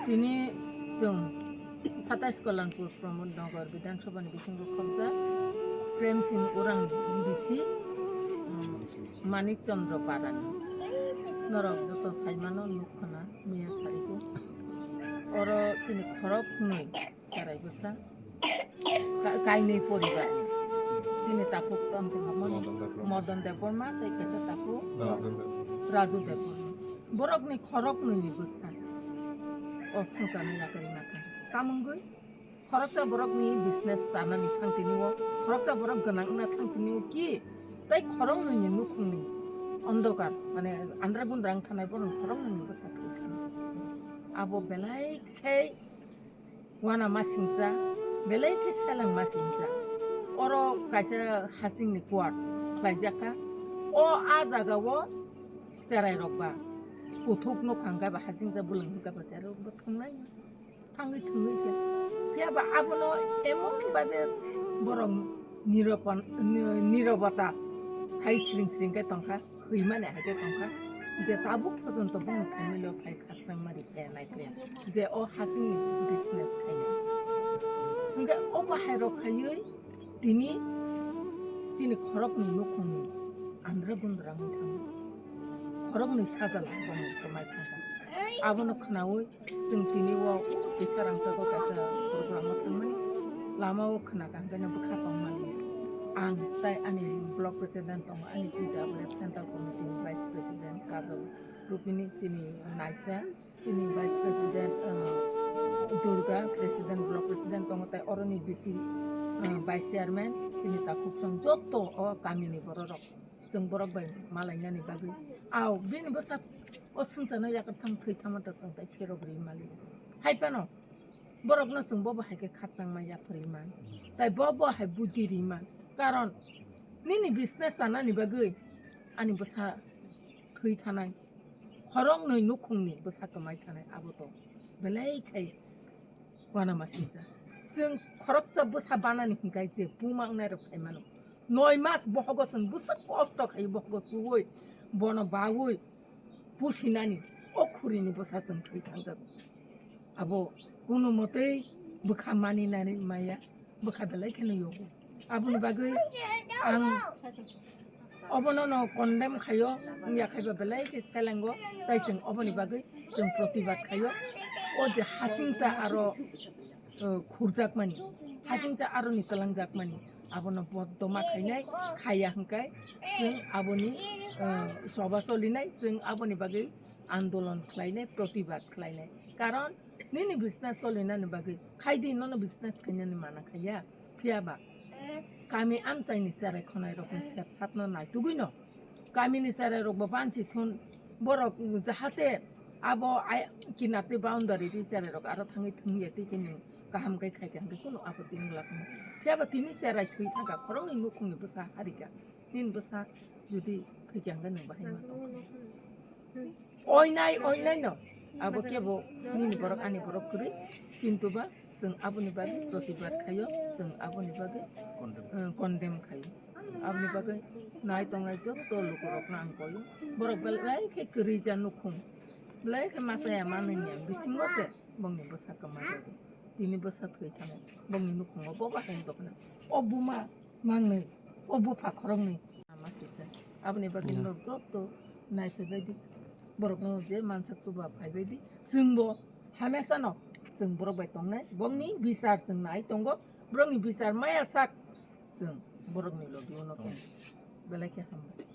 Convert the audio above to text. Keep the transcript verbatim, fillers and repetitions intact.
Tini chwng satais Kalanpur Pramod Nagar Bidhan Sabha ni bisingo khobjak Prem Singh Orang bisi, um, Manik Chandra Barani. Norok joto saimano nuk khna miya sarigo. Oro chini khorok nwi cherai bwsa. Ka-, kainwi poribar ni. Chini takhuk tong chini Modon Debbarma. Modon Debbarma tei kaisa takhuk Raju Debbarma. Raju Debbarma. Borok ni khorok nwi ni bwsa. O swngcharni yakarwi maka. Tamungwi khoroksa borok ni business chanani thang tini o, khoroksa borok gwnang wngna thang tini o ki, tei khorok nwi ni nukhung ni ondokar, mane andra gundra wng thanai borok ni khorok nwi ni bwsa thang tini. Abo belai khe wana ma singcha, belai khe seleng ma singcha. Oro kaisa hasing ni kuat khlaijak kha. O a jaga o cherai rok ba kuthuk nuk hang khe ba hasingcha, bwlwng hwn khe ba cherai rok bo thwngnai, thangwi thwngwi khe. Phiya ba abono emon babe borok niropan-, ni-, nirobota khai sring sring khe tongkha. Hwimani hai khe tongkha je tabuk pojonto bini family o phai khakchangma ri khe nai khe je o hasing ni business khaina. Hwnkhe o bahai rok khaiwi tini chini khorok ni nukhung ni andra gundra wngwi thango. Khorok ni sajla bongni kwmai thangkha. Abono khnaui chwng tini o kisa rangchago kaisa program o thangmani. Lama o khna kaham khe no bwkha tongmani. Ang tai ani block president tongo, ani P W F central committee ni vice president Kajol Rupini, chini naisa, chini vice president, uh, Durga, president, block president tongo, tai oroni bisi, uh, vice chairman, chini takhuk chwng joto o kami ni borok rok, chwng borok bai malainani bagwi. Au, bini bwsa o swngcharno yakartham thwi thangma ta chwng tai pherok ri mali. Hai phano borokno chwng bo bo hai khe khakchangma yapharwi man. Tai bo bo hai buddhi ri man. Karon nini business chanani bagwi ani bwsa thwi thanai. Khoroknwi nukhungni bwsa kwmai thanai abo to belai khai uanama singcha. Chwng khoroksa bwsa banani hwnkhe je buma wngnai rok sai mano. Noi mas bohogo chwng bwswk kosto khai bohogo chuwi bono bawi pusinani o khurini bwsa chwng thwi thangjago. Abo kunu motwi bwkha mani nani maya, bwkha belai kheno yogo. Aboni bagwi ang obono no condemn khayo, wngya khaiba belai khe selengo, tai chwng oboni bagwi chwng protibad khayo. O je hasingcha aro, uh, khurjakmani, hasingcha aroni twlangjakmani, abono bodoma khainai, khaya hwnkhe chwng aboni, uh, soba solinai, chwng aboni bagwi andolon khlainai, protibad khlainai. Karon nini business solinani bagwi khaidi nono business khainani mana khaiya. Phiya ba kami amchaini cherai khonai rokni sep satno naitugwino kamini cherai rok bo banchi thun borok jahate abo ai kinatwi boundary ri cherai rok aro thangwi thwngya tei khe nwng kaham khe khai khe hwnkhe kunu apoti wngla khamo. Phiya ba tini cherai thwi thangkha khoroknwi nukhungni bwsa harika. Nini bwsa jodi thwikha hwnkhe nwng bahai ma tongkha. Oinai, oinai no. Abo kebo nini borok ani borok kwrwi. Kintu ba chwng aboni bagwi protibad khaio, chwng aboni bagwi, eh, condemn khaio. Aboni bagwi nai tongnai joto lukurokno ang koio. Borok belai khe kwrwi ja nukhung. Belai khe masa ya manwi ya bisingo se bongni bwsa kwmajago. Tini bwsa thwi thango. Bongni nukhungo bo bahai wng tongkha. O buma mangnwi, o bupha khoroknwi. Ama sijak. Aboni bagwi norok joto naiphaibaidi. Borokno je mansak chuba phaibaidi. Chwngbo hamesano chwng borok bai tongnai. Bongni bichar chwng nai tongo. Borokni bichar maya sak chwng borokni logi uno tongo. Belai khe hambai.